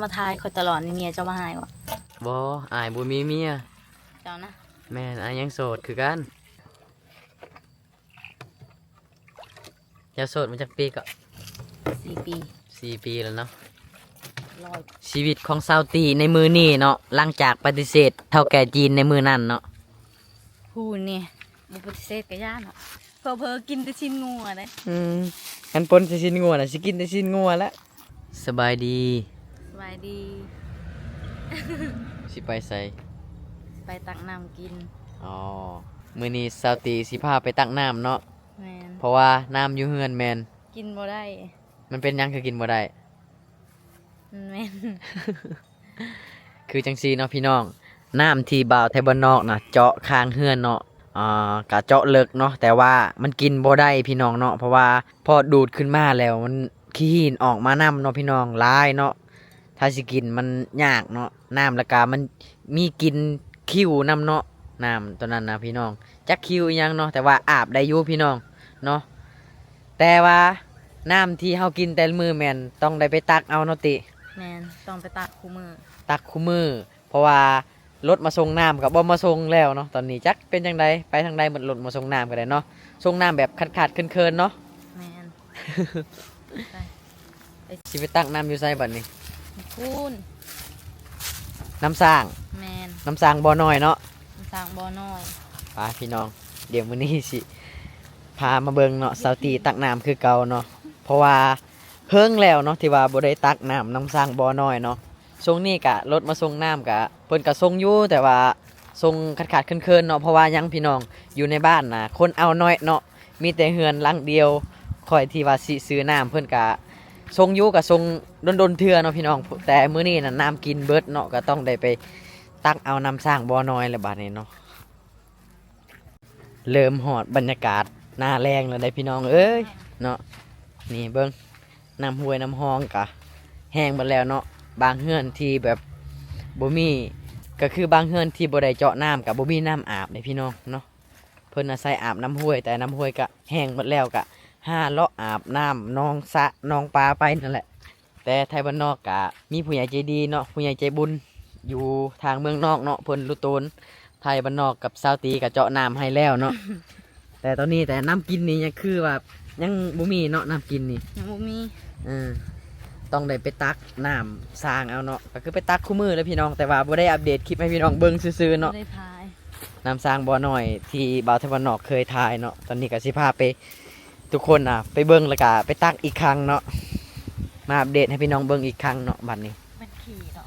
ມາຖ່າຍຂ້ອຍຕະຫຼອດນີ້ ເມຍເຈົ້າບໍ່ຮ້າຍບໍ່? ບໍ່, ອ້າຍບໍ່ມີເມຍ. ເຈົ້ານະ? ແມ່ນ, ອ້າຍຍັງໂສດຄືກັນ. ເຈົ້າໂສດມາຈັກປີເກາະ? ສີ່ປີ. ສີ່ປີແລ້ວເນາະ. ຮ້ອຍ. ຊີວິດຂອງຊາວຕີໃນມື້ນີ້ເນາະ, ຫຼັງຈາກປະຕິເສດເຖົ້າແກ່ຈີນໃນມື້ນັ້ນເນາະ. ຜູ້ນີ້ ບໍ່ປະຕິເສດກະຢ້ານເນາະ. ເຜີໆກິນແຕ່ຊີ້ນງົວເດ້. ອືມ, ຄັນປົນແຕ່ຊີ້ນງົວນະ ຊິກິນແຕ່ຊີ້ນງົວແຫຼະ. ສະບາຍດີ. ສະບາຍດີ. ຊິໄປໃສ? ໄປຕັກນ້ຳກິນ. ອໍ, ມື້ນີ້ຊາວຕີຊິພາໄປຕັກນ້ຳເນາະ. ແມ່ນ. ເພາະວ່ານ້ຳຢູ່ເຮືອນແມ່ນກິນບໍ່ໄດ້. ມັນເປັນຫຍັງຄືກິນບໍ່ໄດ້? ແມ່ນ. ຄືຈັ່ງຊີ້ເນາະພີ່ນ້ອງ, ນ້ຳທີ່ບ່າວໄທບ້ານນອກນະເຈາະຂ້າງເຮືອນເນາະ, ອ່າ ກະເຈາະເລິກເນາະ, ແຕ່ວ່າມັນກິນບໍ່ໄດ້ພີ່ນ້ອງເນາະ, ເພາະວ່າພໍດູດຂຶ້ນມາແລ້ວມັນຂີ້ຫີນອອກມານຳເນາະພີ່ນ້ອງ, ຫຼາຍເນາະ. ຖ້າຊິກິນມັນຍາກເນາະ, ນ້ຳ ແລ້ວກະມັນມີກິ່ນຄິວນຳເນາະ, ນ້ຳໂຕນັ້ນນະພີ່ນ້ອງ, ຈັກຄິວອີ່ຫຍັງເນາະ, ແຕ່ວ່າອາບໄດ້ຢູ່ພີ່ນ້ອງເນາະ. ແຕ່ວ່ານ້ຳທີ່ເຮົາກິນແຕ່ລະມື້ແມ່ນຕ້ອງໄດ້ໄປຕັກເອົາເນາະຕິ? ແມ່ນ, ຕ້ອງໄປຕັກຄູ່ມື້. ຕັກຄູ່ມື້, ເພາະວ່າລົດມາສົ່ງນ້ຳກໍບໍ່ມາສົ່ງແລ້ວເນາະ. ຕອນນີ້ຈັກເປັນຈັ່ງໃດ, ໄປທາງໃດໝົດ, ລົດມາສົ່ງນ້ຳກໍໄດ້ເນາະ, ສົ່ງນ້ຳແບບຂາດໆເຂີນໆເນາະ. ແມ່ນ. ໄປ ໄປ ຊິໄປຕັກນ້ຳຢູ່ໃສບັດນີ້? ພຸ້ນ. ນ້ຳສ້າງ? ແມ່ນ. ນ້ຳສ້າງບໍ່ນ້ອຍເນາະ? ນ້ຳສ້າງບໍ່ນ້ອຍ. ໄປພີ່ນ້ອງ, ດຽວມື້ນີ້ຊິພາມາເບິ່ງເນາະ, ຊາວຕີຕັກນ້ຳຄືເກົ່າເນາະ, ເພາະວ່າເຫິງແລ້ວເນາະ ທີ່ວ່າບໍ່ໄດ້ຕັກນ້ຳນ້ຳສ້າງບໍ່ນ້ອຍເນາະ. ຊ່ວງນີ້ກະລົດມາສົ່ງນ້ຳກະ ເພິ່ນກະສົ່ງຢູ່ ແຕ່ວ່າສົ່ງຂາດໆເຂີນໆເນາະ, ເພາະວ່າຫຍັງພີ່ນ້ອງ, ຢູ່ໃນບ້ານນະຄົນເອົາໜ້ອຍເນາະ, ມີແຕ່ເຮືອນຫຼັງດຽວ. ຂ້ອຍທີ່ວ່າຊິຊື້ນ້ຳ ເພິ່ນກະສົ່ງຢູ່ ກະສົ່ງດົນໆເທື່ອເນາະພີ່ນ້ອງ, ແຕ່ມື້ນີ້ນະນ້ຳກິນເບິດເນາະ, ກະຕ້ອງໄດ້ໄປຕັກເອົານ້ຳສ້າງບໍ່ນ້ອຍແລ້ວບາດນີ້ເນາະ. ເລີ່ມຮອດບັນຍາກາດໜ້າແລ້ງແລ້ວເດ້ພີ່ນ້ອງເອີຍເນາະ. ນີ້ເບິ່ງ ນ້ຳຫ້ວຍນ້ຳຮ່ອງກະແຫ້ງເບິດແລ້ວເນາະ. ບາງເຮືອນທີ່ແບບບໍ່ມີ ກະຄືບາງເຮືອນທີ່ບໍ່ໄດ້ເຈາະນ້ຳ ກະບໍ່ມີນ້ຳອາບເດ້ພີ່ນ້ອງເນາະ, ເພິ່ນອາໄສອາບນ້ຳຫ້ວຍ, ແຕ່ນ້ຳຫ້ວຍກະແຫ້ງເບິດແລ້ວ ກະຫາເລາະອາບນ້ຳໜອງສະໜອງປາໄປນັ້ນແຫຼະ. ແຕ່ໄທບ້ານນອກກະມີຜູ້ໃຫຍ່ໃຈດີເນາະ, ຜູ້ໃຫຍ່ໃຈບຸນຢູ່ທາງເມືອງນອກເນາະ, ເພິ່ນລຸໂຕນ ໄທບ້ານນອກກັບຊາວຕີກະເຈາະນ້ຳໃຫ້ແລ້ວເນາະ. ແຕ່ຕອນນີ້ແຕ່ນ້ຳກິນນີ້ຍັງຄືວ່າຍັງບໍ່ມີເນາະ, ນ້ຳກິນນີ້ຍັງບໍ່ມີ. ເອີ ຕ້ອງໄດ້ໄປຕັກນ້ຳສ້າງເອົາເນາະ, ກະຄືໄປຕັກຄູ່ມື້ແຫຼະພີ່ນ້ອງ, ແຕ່ວ່າບໍ່ໄດ້ອັບເດດຄລິບໃຫ້ພີ່ນ້ອງເບິ່ງຊື່ໆເນາະ. ບໍ່ໄດ້ຖ່າຍ ນ້ຳສ້າງບໍ່ນ້ອຍທີ່ບ່າວໄທບ້ານນອກເຄີຍຖ່າຍເນາະ. ຕອນນີ້ກະຊິພາໄປ ທຸກຄົນນະໄປເບິ່ງ ແລ້ວກະໄປຕັກອີກຄັ້ງເນາະ, ມາອັບເດດໃຫ້ພີ່ນ້ອງເບິ່ງອີກຄັ້ງເນາະ. ບັດນີ້ມັນຂີ້ເນາະ,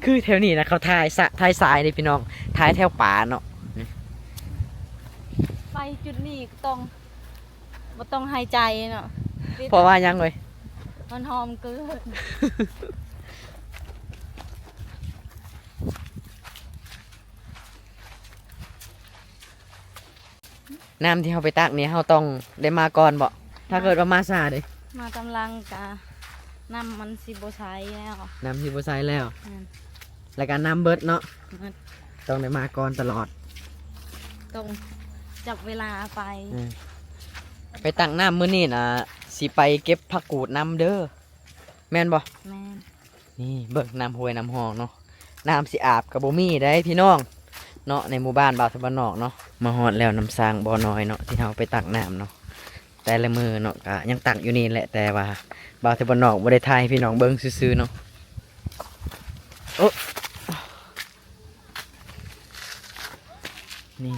ຄືແຖວນີ້ນະເຂົາຖ່າຍສະ ຖ່າຍຊາຍເດ້ພີ່ນ້ອງ, ຖ່າຍແຖວປ່າເນາະ. ໄປຈຸດນີ້ກໍຕ້ອງ ບໍ່ຕ້ອງຫາຍໃຈເນາະ, ເພາະວ່າຫຍັງເວີຍ? ມັນຫອມເກີນ. ນ້ຳທີ່ເຮົາໄປຕັກນີ້ ເຮົາຕ້ອງໄດ້ມາກ່ອນບໍ່? ຖ້າເກີດວ່າມາຊ້າເດ້? ມາຕາມຫຼັງກະນ້ຳມັນຊິບໍ່ໃສແລ້ວ, ນ້ຳຊິບໍ່ໃສແລ້ວ. ແມ່ນ. ແລ້ວກະນ້ຳເບິດເນາະ? ເບິດ. ຕ້ອງໄດ້ມາກ່ອນຕະຫຼອດ, ຕ້ອງຈັບເວລາໄປ. ອືມ ໄປຕັກນ້ຳມື້ນີ້ນະ ຊິໄປເກັບຜັກກູດນຳເດີ, ແມ່ນບໍ່? ແມ່ນ. ນີ້ເບິ່ງນ້ຳຫ້ວຍນ້ຳຮ່ອງເນາະ, ນ້ຳຊິອາບກໍບໍ່ມີໄດ໋ພີ່ນ້ອງເນາະ, ໃນໝູ່ບ້ານບ່າວໄທບ້ານນອກເນາະ. ມາຮອດແລ້ວນ້ຳສ້າງບໍ່ນ້ອຍເນາະ ທີ່ເຮົາໄປຕັກນ້ຳເນາະ, ແຕ່ລະມື້ເນາະ ກະຍັງຕັກຢູ່ນີ້ແຫຼະ, ແຕ່ວ່າບ່າວໄທບ້ານນອກບໍ່ໄດ້ຖ່າຍໃຫ້ພີ່ນ້ອງເບິ່ງຊື່ໆເນາະ. ໂອ້ ນີ້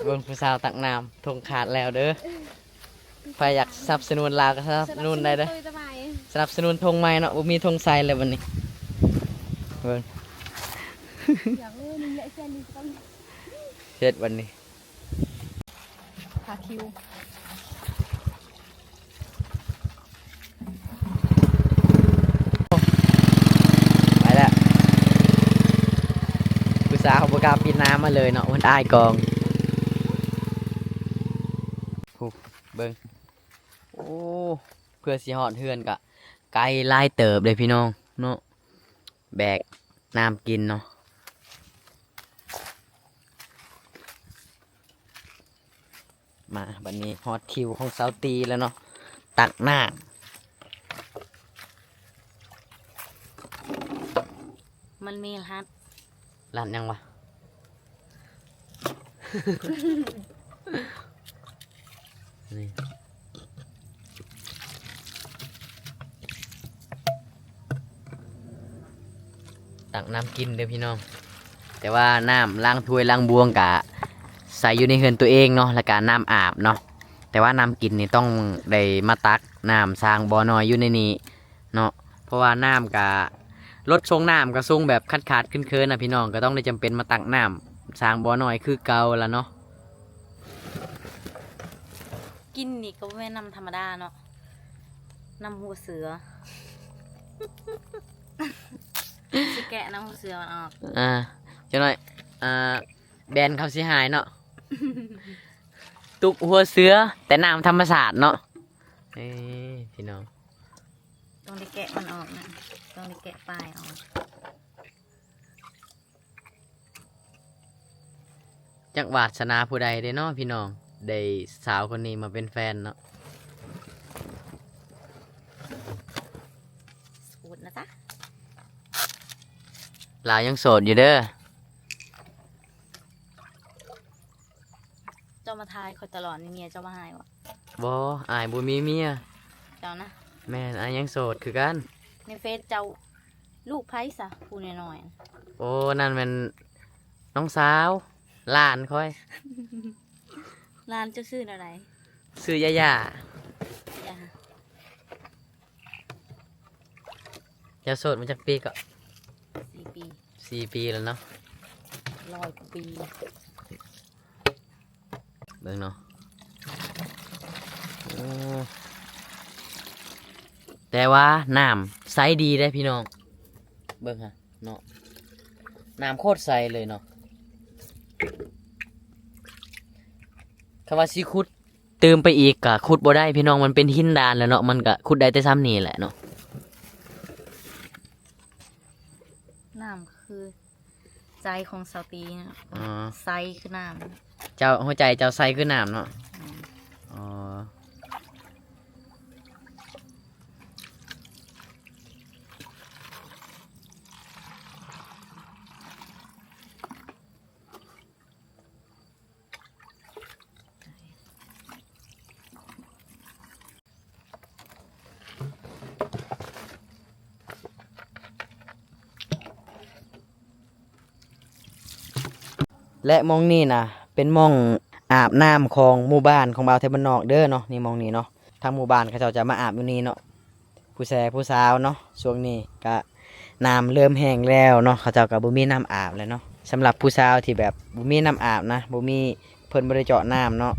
ເບິ່ງຜູ້ສາວຕັກນ້ຳ, ຖົງຂາດແລ້ວເດີ. ໃຜຢາກສະໜັບສະໜູນລາວກໍສະໜັບສະໜູນໄດ້ເດີ, ສະໜັບສະໜູນຖົງໃໝ່ເນາະ, ບໍ່ມີຖົງໃສ່ແລ້ວບັດນີ້. ເບິ່ງ ເຮັດບັດນີ້. ພາຄິວ ໄປແລ້ວ, ຜູ້ສາວບໍ່ກ້າປິດນ້ຳມາເລີຍເນາະ, ເພິ່ນອາຍກ້ອງ. ຜູ້ ເບິ່ງ ໂອ້ ເພື່ອຊິຮອດເຮືອນກະໄກຫຼາຍເຕີບເດ້ພີ່ນ້ອງເນາະ, ແບກນ້ຳກິນເນາະ. ມາ ບັດນີ້ຮອດຄິວຂອງສາວຕີແລ້ວເນາະ ຕັກນ້ຳ. ມັນມີລະຫັດ ລະຫັດຫຍັງວະ? ນີ້ ຕັກນ້ຳກິນເດີພີ່ນ້ອງ. ແຕ່ວ່ານ້ຳລ້າງຖ້ວຍລ້າງບ່ວງກະໃຊ້ຢູ່ໃນເຮືອນຕົວເອງເນາະ ແລ້ວກະນ້ຳອາບເນາະ. ແຕ່ວ່ານ້ຳກິນນີ້ຕ້ອງໄດ້ມາຕັກນ້ຳສ້າງບໍ່ນ້ອຍຢູ່ໃນນີ້ເນາະ ເພາະວ່ານ້ຳກະ ລົດສົ່ງນ້ຳກະສົ່ງແບບຂາດໆເຂີນໆນະພີ່ນ້ອງ ກະຕ້ອງໄດ້ຈຳເປັນມາຕັກນ້ຳສ້າງບໍ່ນ້ອຍຄືເກົ່າລະເນາະ. ກິນນີ້ກະບໍ່ແມ່ນນ້ຳທຳມະດາເນາະ ນ້ຳຫົວເສືອ ຊິແກະນ້ຳຫົວເສືອມັນອອກ ອ່າ ຈັກໜ້ອຍ ອ່າ ແບຣນເຂົາຊິຫາຍເນາະ ຕຸກຫົວເສືອ ແຕ່ນ້ຳທຳມະຊາດເນາະ. ເອີ ພີ່ນ້ອງ ຕ້ອງໄດ້ແກະມັນອອກນະ ຕ້ອງໄດ້ແກະປາຍອອກ. ຈັກວາດສະໜາຜູ້ໃດເດ້ເນາະພີ່ນ້ອງ ໄດ້ສາວຄົນນີ້ມາເປັນແຟນເນາະ. ໂສດນະຈ໊ະ ລາວຍັງໂສດຢູ່ເດີ. ເຈົ້າມາຖ່າຍຂ້ອຍຕະຫຼອດນີ້ ເມຍເຈົ້າບໍ່ຮ້າຍບໍ່? ບໍ່ ອ້າຍບໍ່ມີເມຍ. ເຈົ້ານະ? ແມ່ນ ອ້າຍຍັງໂສດຄືກັນ. ໃນເຟສເຈົ້າ ລູກໃຜຊະ ຜູ້ນ້ອຍໆ? ໂອ້ ນັ້ນແມ່ນນ້ອງສາວ ຫຼານຂ້ອຍ. ຫຼານເຈົ້າຊື່ແນວໃດ? ຊື່ຢາຢາ. ຢາ ເຈົ້າໂສດມາຈັກປີເກາະ? ສີ່ປີ. ສີ່ປີແລ້ວເນາະ ຮ້ອຍກວ່າປີ. ເບິ່ງເນາະ ໂອ້ ແຕ່ວ່ານ້ຳໃສດີເດ້ພີ່ນ້ອງ ເບິ່ງຫັ້ນເນາະ ນ້ຳໂຄດໃສເລີຍເນາະ. ຄັນວ່າຊິຂຸດ ຕື່ມໄປອີກກະຂຸດບໍ່ໄດ້ພີ່ນ້ອງ ມັນເປັນຫີນດານແລ້ວເນາະ ມັນກະຂຸດໄດ້ແຕ່ຊ່ຳນີ້ແຫຼະເນາະ. ນ້ຳຄືໃຈຂອງສາວຕີເນາະ ອໍ ໃສຄືນ້ຳ ເຈົ້າ ຫົວໃຈເຈົ້າໃສຄືນ້ຳເນາະ. ແມ່ນ ອໍ. ແລະ ໝ່ອງນີ້ນະ ເປັນໝ່ອງອາບນ້ຳຂອງໝູ່ບ້ານຂອງບ່າວໄທບ້ານນອກເດີເນາະ. ນີ້ໝ່ອງນີ້ເນາະ ທາງໝູ່ບ້ານເຂົາເຈົ້າຈະມາອາບຢູ່ນີ້ເນາະ. ຜູ້ແຊຜູ້ສາວເນາະ ຊ່ວງນີ້ກະນ້ຳເລີ່ມແຫ້ງແລ້ວເນາະ ເຂົາເຈົ້າກະບໍ່ມີນ້ຳອາບແລ້ວເນາະ. ສຳລັບຜູ້ສາວທີ່ແບບບໍ່ມີນ້ຳອາບນະ ບໍ່ມີ ເພິ່ນບໍ່ໄດ້ເຈາະນ້ຳເນາະ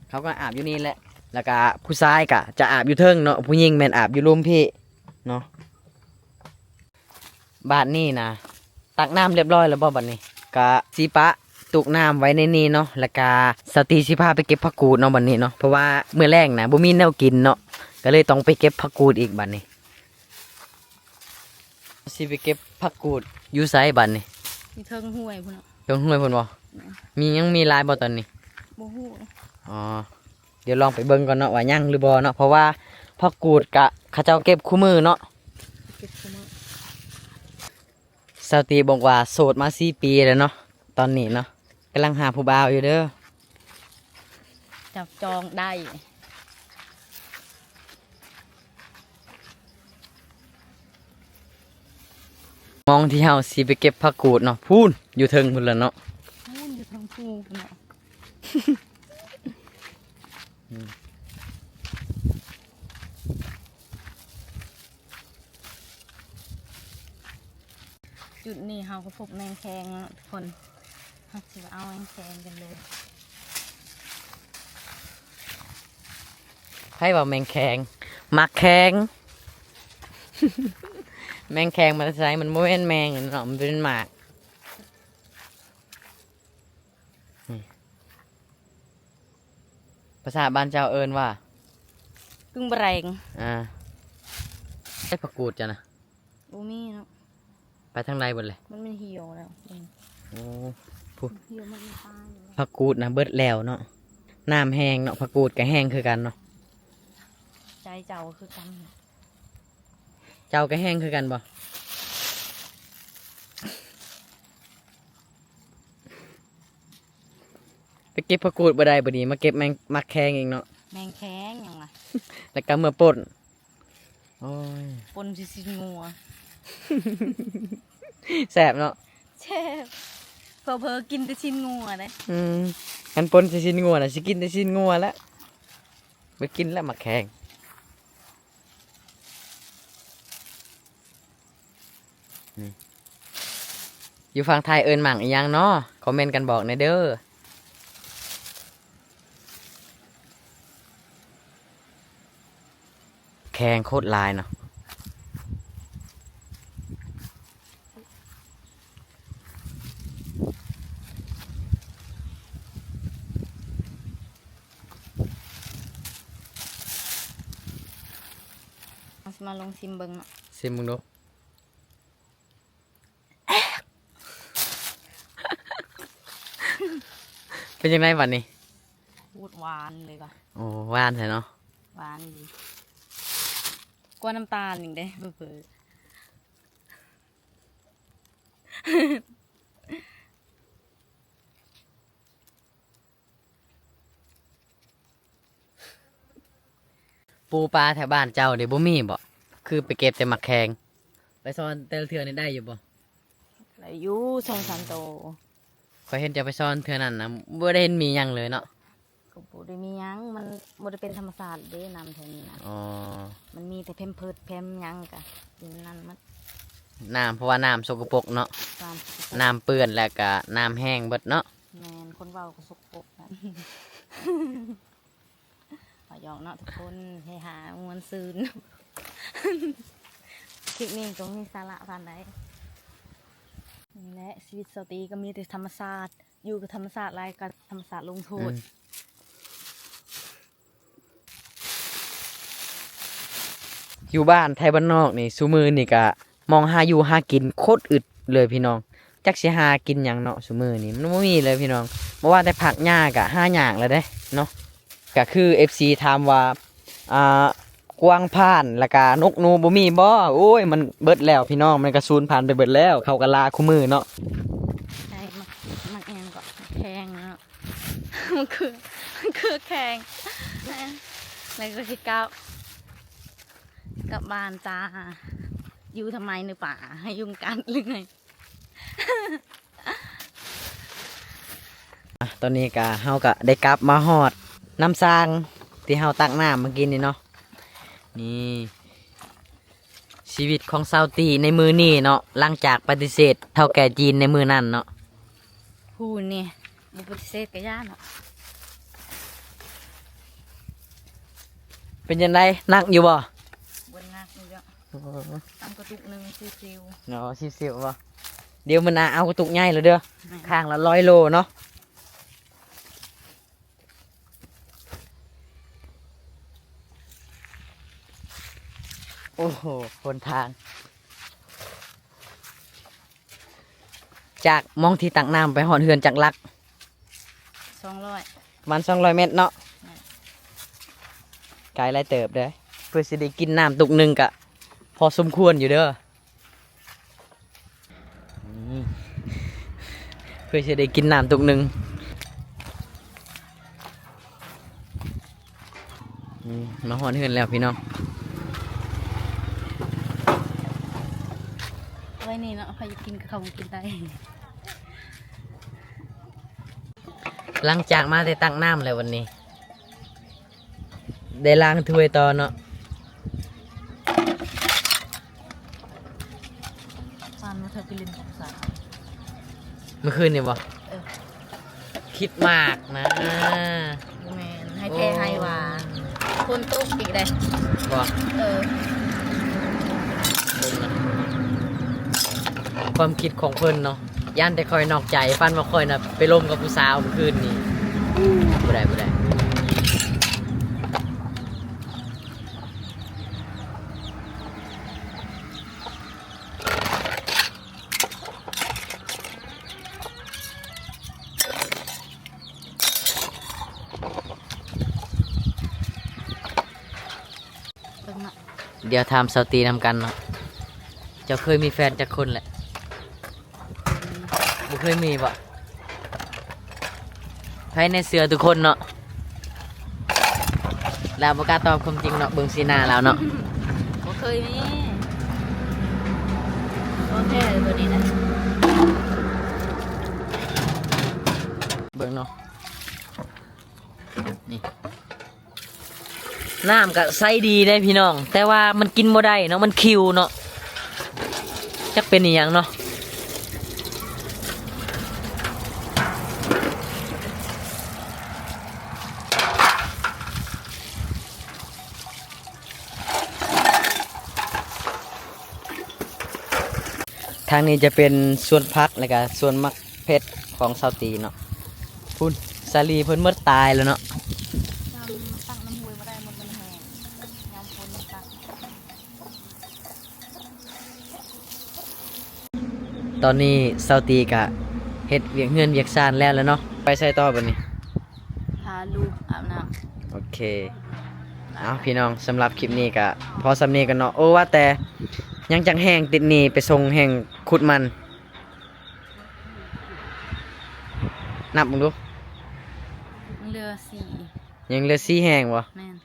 ເຂົາກະອາບຢູ່ນີ້ແຫຼະ. ແລ້ວກະຜູ້ຊາຍກະຈະອາບຢູ່ເທິງເນາະ ຜູ້ຍິງແມ່ນອາບຢູ່ລຸ່ມພີ້ເນາະ. ບາດນີ້ນະ ຕັກນ້ຳລຽບຮ້ອຍແລ້ວບໍ່ບາດນີ້? ກະຊິປະຕຸກນ້ຳໄວ້ໃນນີ້ເນາະ ແລ້ວກະສາວຕີຊິພາໄປເກັບຜັກກູດເນາະບາດນີ້ເນາະ ເພາະວ່າມື້ແລງນະບໍ່ມີແນວກິນເນາະ ກະເລີຍຕ້ອງໄປເກັບຜັກກູດອີກບາດນີ້. ຊິໄປເກັບຜັກກູດຢູ່ໃສບາດນີ້? ຢູ່ເທິງຫ້ວຍພຸ້ນເນາະ. ເທິງຫ້ວຍພຸ້ນບໍ່? ແມ່ນ. ມີ ຍັງມີຫຼາຍບໍ່ຕອນນີ້? ບໍ່ຮູ້. ອໍ. ດຽວລອງໄປເບິ່ງກ່ອນເນາະວ່າຍັງຫຼືບໍ່ເນາະ ເພາະວ່າຜັກກູດກະເຂົາເຈົ້າເກັບຄູ່ມື້ເນາະ ເກັບຄູ່ມື້. ສາວຕີບອກວ່າໂສດມາສີ່ປີແລ້ວເນາະ ຕອນນີ້ເນາະ ກຳລັງຫາຜູ້ບ່າວຢູ່ເດີ ຈັບຈອງໄດ້. ໝ່ອງທີ່ເຮົາຊິໄປເກັບຜັກກູດເນາະ ພຸ້ນ ຢູ່ເທິງພຸ້ນລະເນາະ ພຸ້ນ ຢູ່ເທິງພູພຸ້ນເນາະ. ອືມ ຈຸດນີ້ເຮົາກະພົບແມງແຄງເນາະທຸກຄົນ ເຮົາຊິເອົາແມງແຄງກັນເລີຍ. ໃຜວ່າແມງແຄງ? ໝາກແຄງ. ແມງແຄງມາແຕ່ໃສ? ມັນບໍ່ແມ່ນແມງເນາະ ມັນເປັນໝາກ. ນີ້ ພາສາບ້ານເຈົ້າເອີ້ນວ່າ? ກຶ່ງບະແຣງ. ອ່າ ໃສ່ຜັກກູດເຈົ້ານະ? ບໍ່ມີເນາະ. ໄປທາງໃດເບິດເລີຍ? ມັນ ມັນຫ່ຽວແລ້ວ. ອືມ ໂອ້ ຜູ້ ມັນຫ່ຽວໝົດໃນປ່ານີ້ແຫຼະ. ຜັກກູດນະເບິດແລ້ວເນາະ. ນ້ຳແຫ້ງເນາະ ຜັກກູດກໍແຫ້ງຄືກັນເນາະ. ໃຈເຈົ້າຄືກັນ ເຈົ້າກໍແຫ້ງຄືກັນບໍ່? ໄປເກັບຜັກກູດບໍ່ໄດ້ ບັດນີ້ມາເກັບແມງ ໝາກແຄງອີກເນາະ. ແມງແຄງຫຍັງວະ? ແລ້ວກໍເມືອປົ່ນ. ໂອ້ຍ ປົ່ນຊິຊີ້ນງົວ ແຊບເນາະ. ແຊບ ເຜີໆກິນແຕ່ຊີ້ນງົວເດ້. ອືມ ຄັນປົ່ນຊິຊີ້ນງົວນະ ຊິກິນແຕ່ຊີ້ນງົວແຫຼະ ບໍ່ກິນແລ້ວໝາກແຄງ. ນີ້ ຢູ່ຝັ່ງໄທເອີ້ນໝາກອີ່ຫຍັງເນາະ? ຄອມເມັນກັນບອກແດ່ເດີ້. ແຄງໂຄດຫຼາຍເນາະ. ເຮົາຊິມາລອງຊິມເບິ່ງເນາະ. ຊິມເບິ່ງດູ. ເປັນຈັ່ງໃດບັດນີ້? ໂຄດຫວານເລີຍວ່າ. ໂອ້ ຫວານແທ້ເນາະ. ຫວານດີ ກວ່ານ້ຳຕານອີກເດ້ ເຜີໆ. ປູປາແຖວບ້ານເຈົ້ານີ້ບໍ່ມີບໍ? ຄືໄປເກັບແຕ່ໝາກແຄງ. ໄປຊ່ອນແຕ່ລະເທື່ອນີ້ໄດ້ຢູ່ບໍ? ໄດ້ຢູ່ ສອງສາມໂຕ. ຂ້ອຍເຫັນເຈົ້າໄປຊ່ອນເທື່ອນັ້ນນະ ບໍ່ໄດ້ເຫັນມີຫຍັງເລີຍເນາະ. ກໍບໍ່ໄດ້ມີຫຍັງ ມັນບໍ່ໄດ້ເປັນທຳມະຊາດເດ້ ນ້ຳແຖວນີ້ນະ. ອໍ ມັນມີແຕ່ແພມເພີດແພມຫຍັງກະຢູ່ໃນນັ້ນໝົດ ນ້ຳ ເພາະວ່ານ້ຳສົກກະປົກເນາະ. ນ້ຳສົກກະປົກ ນ້ຳເປື້ອນ ແລ້ວກະນ້ຳແຫ້ງເບິດເນາະ. ແມ່ນ ຄົນເວົ້າກໍສົກກະປົກນະ. ເວົ້າຫຍອກເນາະທຸກຄົນ ເຮຮາມ່ວນຊື່ນ. ຄລິບນີ້ກໍບໍ່ມີສາລະປານໃດ. ນີ້ແຫຼະ ຊີວິດຊາວຕີກໍມີແຕ່ທຳມະຊາດ ຢູ່ກັບທຳມະຊາດຫຼາຍກໍທຳມະຊາດລົງໂທດ. ອືມ ຢູ່ບ້ານໄທບ້ານນອກນີ້ ຊຸມື້ນີ້ກະມອງຫາຢູ່ຫາກິນໂຄດອຶດເລີຍພີ່ນ້ອງ. ຈັກຊິຫາກິນຫຍັງເນາະ ຊຸມື້ນີ້ມັນບໍ່ມີເລີຍພີ່ນ້ອງ. ບໍ່ວ່າແຕ່ຜັກຫຍ້າກະຫາຍາກແລ້ວເດ້ເນາະ. ກະຄືເອັຟຊີຖາມວ່າ ອ່າ ກວາງພານ ແລ້ວກະນົກໜູບໍ່ມີບໍ? ໂອ້ຍ ມັນເບິດແລ້ວພີ່ນ້ອງ ມັນກະສູນພັນໄປເບິດແລ້ວ ເຂົາກະລ່າຄູ່ມື້ເນາະ. ໃຊ່ ໝາກ ໝາກຫຍັງເກາະ ແຄງເນາະ. ມັນຄື ມັນຄືແຄງ. ແລ້ວກໍຊິກັບ ກັບບ້ານຈ້າ. ຢູ່ທຳໄມໃນປ່າ ໃຫ້ຍຸງກັດຫຼືໄງ? ອ່ະ ຕອນນີ້ກະ ເຮົາກະໄດ້ກັບມາຮອດນ້ຳສ້າງທີ່ເຮົາຕັກນ້ຳເມື່ອກີ້ນີ້ເນາະ. ນີ້ ຊີວິດຂອງຊາວຕີໃນມື້ນີ້ເນາະ ຫຼັງຈາກປະຕິເສດເຖົ້າແກ່ຈີນໃນມື້ນັ້ນເນາະ. ຜູ້ນີ້ບໍ່ປະຕິເສດກະຢ້ານເນາະ. ເປັນຈັ່ງໃດ ໜັກຢູ່ບໍ່? ບໍ່ໜັກຢູ່ດອກ. ອໍ ຕຳກະຕຸກໜຶ່ງຊິວໆ. ອໍ ຊິວໆບໍ່? ດຽວມື້ໜ້າເອົາກະຕຸກໃຫຍ່ແລ້ວເດີ້. ແມ່ນ ຂ້າງລະຮ້ອຍໂລເນາະ. ໂອ້ໂຫ ຫົນທາງ ຈາກໝ່ອງທີ່ຕັກນ້ຳໄປຮອດເຮືອນຈັກຫຼັກ? ສອງຮ້ອຍ ປະມານສອງຮ້ອຍແມັດເນາະ. ແມ່ນ ໄກຫຼາຍເຕີບເດີ້. ເພື່ອຊິໄດ້ກິນນ້ຳຕຸກໜຶ່ງກະພໍສົມຄວນຢູ່ເດີ້. ອືມ ເພື່ອຊິໄດ້ກິນນ້ຳຕຸກໜຶ່ງ. ອືມ ມາຮອດເຮືອນແລ້ວພີ່ນ້ອງ. ໄວ້ນີ້ເນາະ ໃຜຢາກກິນກໍເຂົ້າມາກິນໄດ້. ຫຼັງຈາກມາແຕ່ຕັກນ້ຳແລ້ວວັນນີ້ ໄດ້ລ້າງຖ້ວຍຕໍ່ເນາະ. ປານວ່າເທາະໄປຫຼິ້ນກັບສາວ ມື້ຄືນນີ້ບໍ່? ເອີ ຄິດມາກນະ. ບໍ່ແມ່ນ ໃຫ້ແທ້ໃຫ້ວ່າ ໂອ້ ຝົນຕົກອີກເດ້. ບໍ່? ເອີ ເບິ່ງນະ ຄວາມຄິດຂອງເພິ່ນເນາະ. ຢ້ານແຕ່ຂ້ອຍນອກໃຈ ຝັນວ່າຂ້ອຍນະໄປລົມກັບຜູ້ສາວມື້ຄືນນີ້. ບໍ່ໄດ້ ບໍ່ໄດ້. ດຽວຖາມສາວຕີນຳກັນເນາະ. ເຈົ້າເຄີຍມີແຟນຈັກຄົນແຫຼະ? ບໍ່ເຄີຍມີບໍ? ໃຜແນ່ເຊື່ອທຸກຄົນເນາະ. ລາວບໍ່ກ້າຕອບຄວາມຈິງເນາະ, ເບິ່ງສີໜ້າລາວເນາະ. ບໍ່ເຄີຍມີ. ບໍ່ແທ້ເລີຍໂຕນີ້ນະ. ເບິ່ງເນາະ. ນີ້ ນ້ຳກະໃສດີເດ້ພີ່ນ້ອງ, ແຕ່ວ່າມັນກິນບໍ່ໄດ້ເນາະ, ມັນຂິວເນາະ, ຈັກເປັນອີ່ຫຍັງເນາະ. ທາງນີ້ຈະເປັນສວນຜັກ ແລ້ວກະສວນໝາກ ເພັດຂອງສາວຕີເນາະ. ພຸ້ນ ສາລີເພິ່ນໝົດຕາຍແລ້ວເນາະ. ນ້ຳ ຕັກນ້ຳຫ້ວຍບໍ່ໄດ້ ມັນ ມັນແຫ້ງ ຍາມຝົນມັນຕັກ. ຕອນນີ້ສາວຕີກະເຮັດວຽກເຮືອນວຽກຊານແລ້ວແຫຼະເນາະ. ໄປໃສຕໍ່ບັດນີ້? ພາລູກອາບນ້ຳ. ໂອເຄ. ເອົາ ພີ່ນ້ອງ ສຳລັບຄລິບນີ້ກະພໍສ່ຳນີ້ກ່ອນເນາະ. ໂອ້ ວ່າແຕ່ຍັງຈັກແຮ່ງຕິດໜີ້ໄປສົ່ງແຮ່ງຂຸດມັນ? ນັບເບິ່ງດູ. ຍັງເຫຼືອສີ່. ຍັງເຫຼືອສີ່ແຮ່ງບໍ່? ແມ່ນ.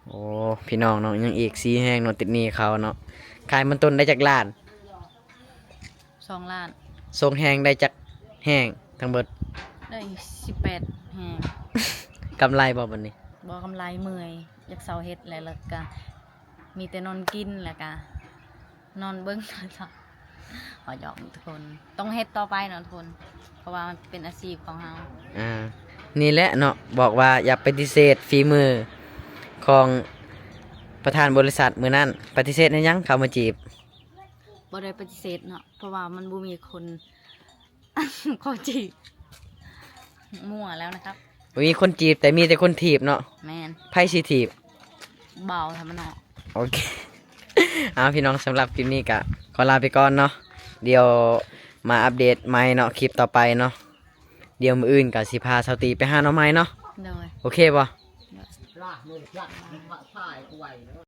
ໂອ້ ພີ່ນ້ອງເນາະ, ຍັງອີກສີ່ແຮ່ງເນາະ ຕິດໜີ້ເຂົາເນາະ. ຂາຍມັນຕົ້ນໄດ້ຈັກລ້ານ? ສອງລ້ານ. ສອງແຮ່ງໄດ້ຈັກແຮ່ງທັງເບິດ? ໄດ້ສິບແປດແຮ່ງ. ກຳໄລບໍ່ບັດນີ້? ບໍ່ກຳໄລ, ເມື່ອຍ, ຢາກເຊົາເຮັດແຫຼະ ແລ້ວກະມີແຕ່ນອນກິນ ແລ້ວກະ ນອນເບິ່ງໂທລະສັບ. ຂໍຫຍອກທຸກຄົນ, ຕ້ອງເຮັດຕໍ່ໄປເນາະທຸກຄົນ, ເພາະວ່າມັນເປັນອາຊີບຂອງເຮົາ. ອ່າ ນີ້ແຫຼະເນາະ, ບອກວ່າຢ່າປະຕິເສດຝີມືຂອງປະທານບໍລິສັດມື້ນັ້ນ. ປະຕິເສດເຮັດຫຍັງ? ເຂົ້າມາຈີບ. ບໍ່ໄດ້ປະຕິເສດເນາະ, ເພາະວ່າມັນບໍ່ມີຄົນ ຂໍຈີບ. ໝັ້ວແລ້ວນະຄັບ. ບໍ່ມີຄົນຈີບ ແຕ່ມີແຕ່ຄົນຖີບເນາະ. ແມ່ນ. ໃຜຊິຖີບ? ບ່າວທຳມະນອກ. ໂອເຄ. ເອົາ ພີ່ນ້ອງ, ສຳລັບຄລິບນີ້ກະຂໍລາໄປກ່ອນເນາະ. ດຽວມາອັບເດດໃໝ່ເນາະ, ຄລິບຕໍ່ໄປເນາະ. ດຽວມື້ອື່ນກະຊິພາສາວຕີໄປຫາໜໍ່ໄມ້ເນາະ. ໂດຍ. ໂອເຄບໍ່? ໂດຍ.